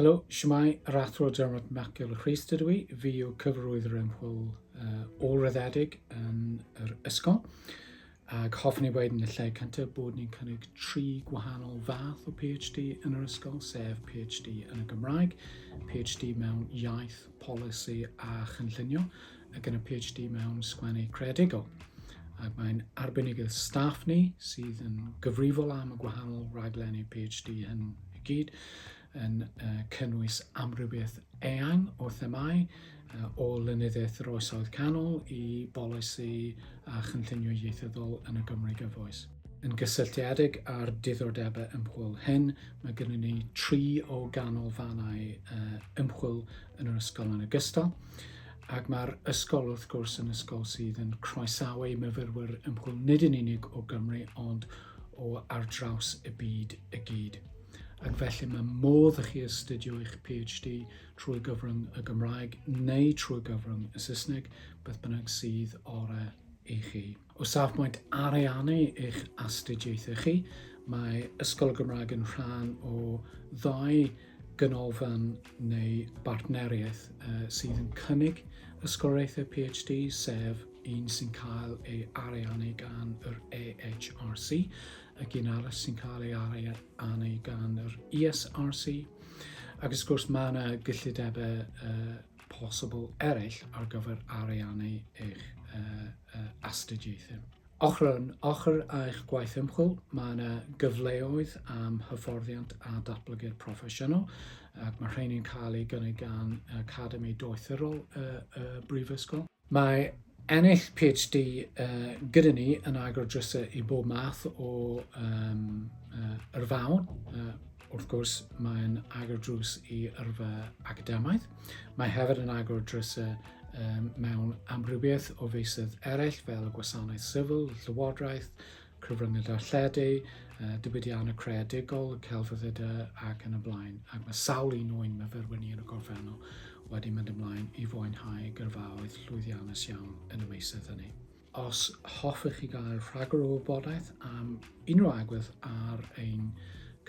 Helo, shwmae, yr Athro Dermot McGill Rhys ydw i, fi yw cyfarwyddwr ymchwil uh, ôl-raddedig yn yr ysgol. Ac hoffwn i weud yn y lle cyntaf bod ni'n cynnig tri gwahanol fath o PhD yn yr ysgol, sef PhD yn y Gymraeg, PhD mewn iaith, polisi a chynllunio, ac yna PhD mewn sgwennu creadigol. Ac mae'n arbenigedd staff ni sydd yn gyfrifol am y gwahanol raglenni PhD hyn i gyd, yn uh, cynnwys amrywiaeth eang o themâu, uh, o lenyddiaeth yr Oesoedd Canol i bolisi a chynllunio ieithyddol yn y Gymru gyfoes. Yn gysylltiedig â'r diddordebau ymchwil hyn, mae gennym ni tri o ganolfannau uh, ymchwil yn yr ysgol yn ogystal, ac mae'r ysgol wrth gwrs yn ysgol sydd yn croesawu myfyrwyr ymchwil nid yn unig o Gymru ond o ar draws y byd y gyd. Ac felly mae modd i chi astudio eich PhD trwy gyfrwng y Gymraeg neu trwy gyfrwng y Saesneg, beth bynnag sydd orau i chi. O safbwynt ariannu eich astudiaethau chi, mae Ysgol y Gymraeg yn rhan o ddau ganolfan neu bartneriaeth uh, sydd yn cynnig ysgoloriaethau PhD, sef un sy'n cael ei ariannu gan yr AHRC ac un arall sy'n cael ei ariannu gan yr ESRC. Ac wrth gwrs mae yna gyllidebau uh, posibl eraill ar gyfer ariannu eich uh, uh, astudiaethau. Ochr yn ochr â'ch gwaith ymchwil, mae yna gyfleoedd am hyfforddiant a datblygiad proffesiynol, ac mae rheini'n cael eu gynnig gan Academi Doethurol y, y Brifysgol. Mae ennill PhD uh, gyda ni yn agor drysau i bob math o um, uh, yrfaon. Uh, wrth gwrs, mae'n agor drws i yrfa academaidd. Mae hefyd yn agor drysau um, mewn amrywiaeth o feysydd eraill fel y gwasanaeth sifil, llywodraeth, cyfryngau darlledu, diwydiannau creadigol, celfyddydau ac yn y blaen. Ac mae sawl un o'n myfyrwyr ni yn y gorffennol wedi mynd ymlaen i fwynhau gyrfaoedd llwyddiannus iawn yn y meysydd hynny. Os hoffech chi gael rhagor o wybodaeth am unrhyw agwedd ar ein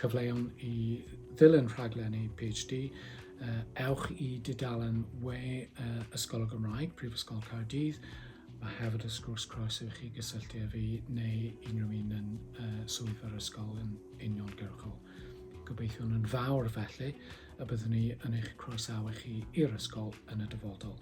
cyfleon i ddilyn rhaglenni PhD, ewch i dudalen we Ysgol y Gymraeg, Prifysgol Caerdydd, Mae hefyd wrth gwrs croeso i chi gysylltu â fi neu unrhyw un yn uh, swyddfa'r ysgol yn uniongyrchol. Gobeithiwn yn fawr felly y byddwn ni yn eich croesawu chi i'r ysgol yn y dyfodol.